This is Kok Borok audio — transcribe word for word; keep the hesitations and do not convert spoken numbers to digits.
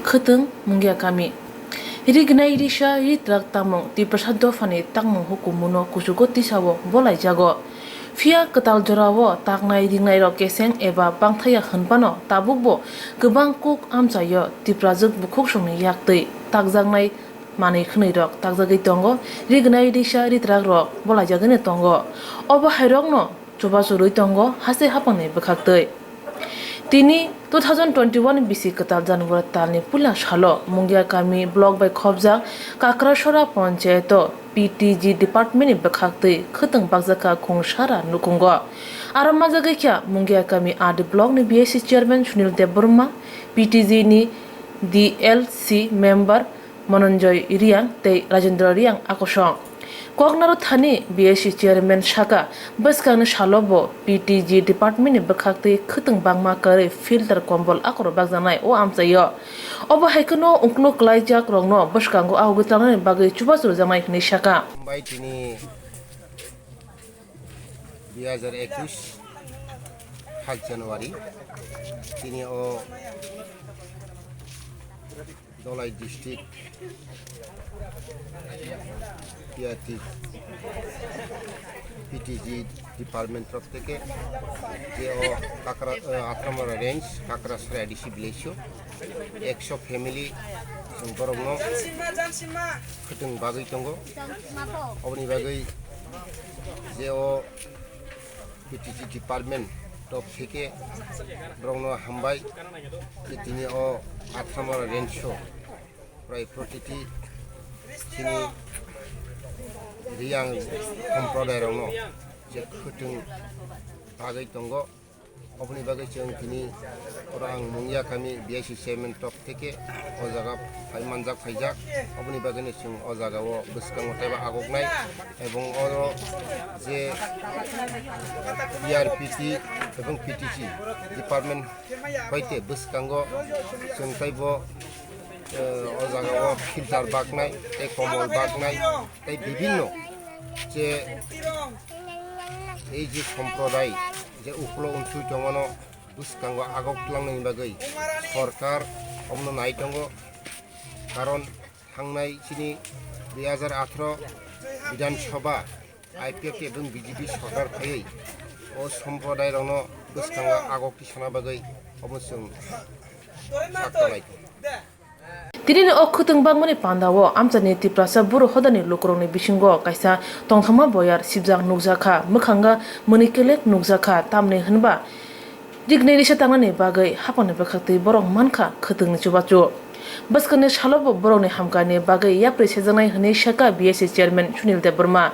Khwtwng Mungia kami. Rignai risa ritrak tamung Tiprasa dophani tangmung hukumu no kuchugo tisao bolaijago. Phiya kwtal jorao taknai ringnai rok keseng eba bangthaya hwnphano tabukbo kwbang kuk amchaio Tiprajwk bukhuksongni yaktwi takjaknai manwi khwnwi rok takjagwi tongo, rignai risa ritrak rok bolaijagwino tongo. Obo hairokno chubachu rwi tongo haste haphangni bwkhaktwi. Tini two thousand twenty-one bisi kwtal January talni puila salo Mungia kami block bai khopjak Kakrasora ponchayato P T G department ni bwkhaktwi khwtwng bakjakha khung sara nukhungo. Aro manjagwi kha Mungia kami R D block ni B S C chairman Sunil Debbarma, P T G ni D L C member Mananjoy Riang tei Rajendra Riang akosong. Koknaro thani B S C chairman saka, bwskangni salo bo P T G department ni bwkhaktwi khwtwng bangma kwrwi filter kombol akoro bakjaknai o amchaio. Obo hai kheno ungkuluk kwlaijak rokno bwskango ahugwi tlangnani bagwi chubachu rwjaknai hwnwi saka. Bai tini dui hajar ekush সাত জানুয়ারি, tini o Dholai district P R T, P T G department তরফ থেকে যে ও কাকড়া, আহ, আত্রামরা রেঞ্জ, কাকড়াছড়া A D C village ও একশো family borokno khwtwng bagwi tongo. Oboni bagwi je o P T G department top theke borokno hambai je tini o Athamara range o prai protiti chini Riyang Sampradai rokno je khwtwng bagwi tongo. Oboni bagwi chwng tini oro ang Mungia kami B I C chairman top theke o jaga phai manjak phaijak. Oboni bagwino chwng o jagao bwskango teibo agoknai, ebong oro je P R P T ebong P T C department hoite bwskango chwng teibo, eh, o jagao filter baknai tei komol baknai tei bibinno je ei je somprodai je ukulo unsui tongmano bwskango agok tlangnani bagwi sorkar omono nai tongo, karon thangnai chini dui hajar atharo Bidhan Sabha I P F T ebong B J P sorkar phaiwi o somprodai rokno bwskango agok tisana bagwi omo chwng sak tanglai tongo. Tinini o khwtwng bangmani pandao amchaini Tiprasa Buru hodani lukurokni bisingo kaisa tongthokma boyar sibjak nukjakha, mwkhanga mwnwi kelek nukjakha, tamni hwnba rignai risa tangnani bagwi haphangni bwkhaktwi borok mankha khwtwngni chubachu. Bwskangni salobo borokni hamkani bagwi yapri sejaknai hwnwi sakha B S C chairman Sunil Debbarma.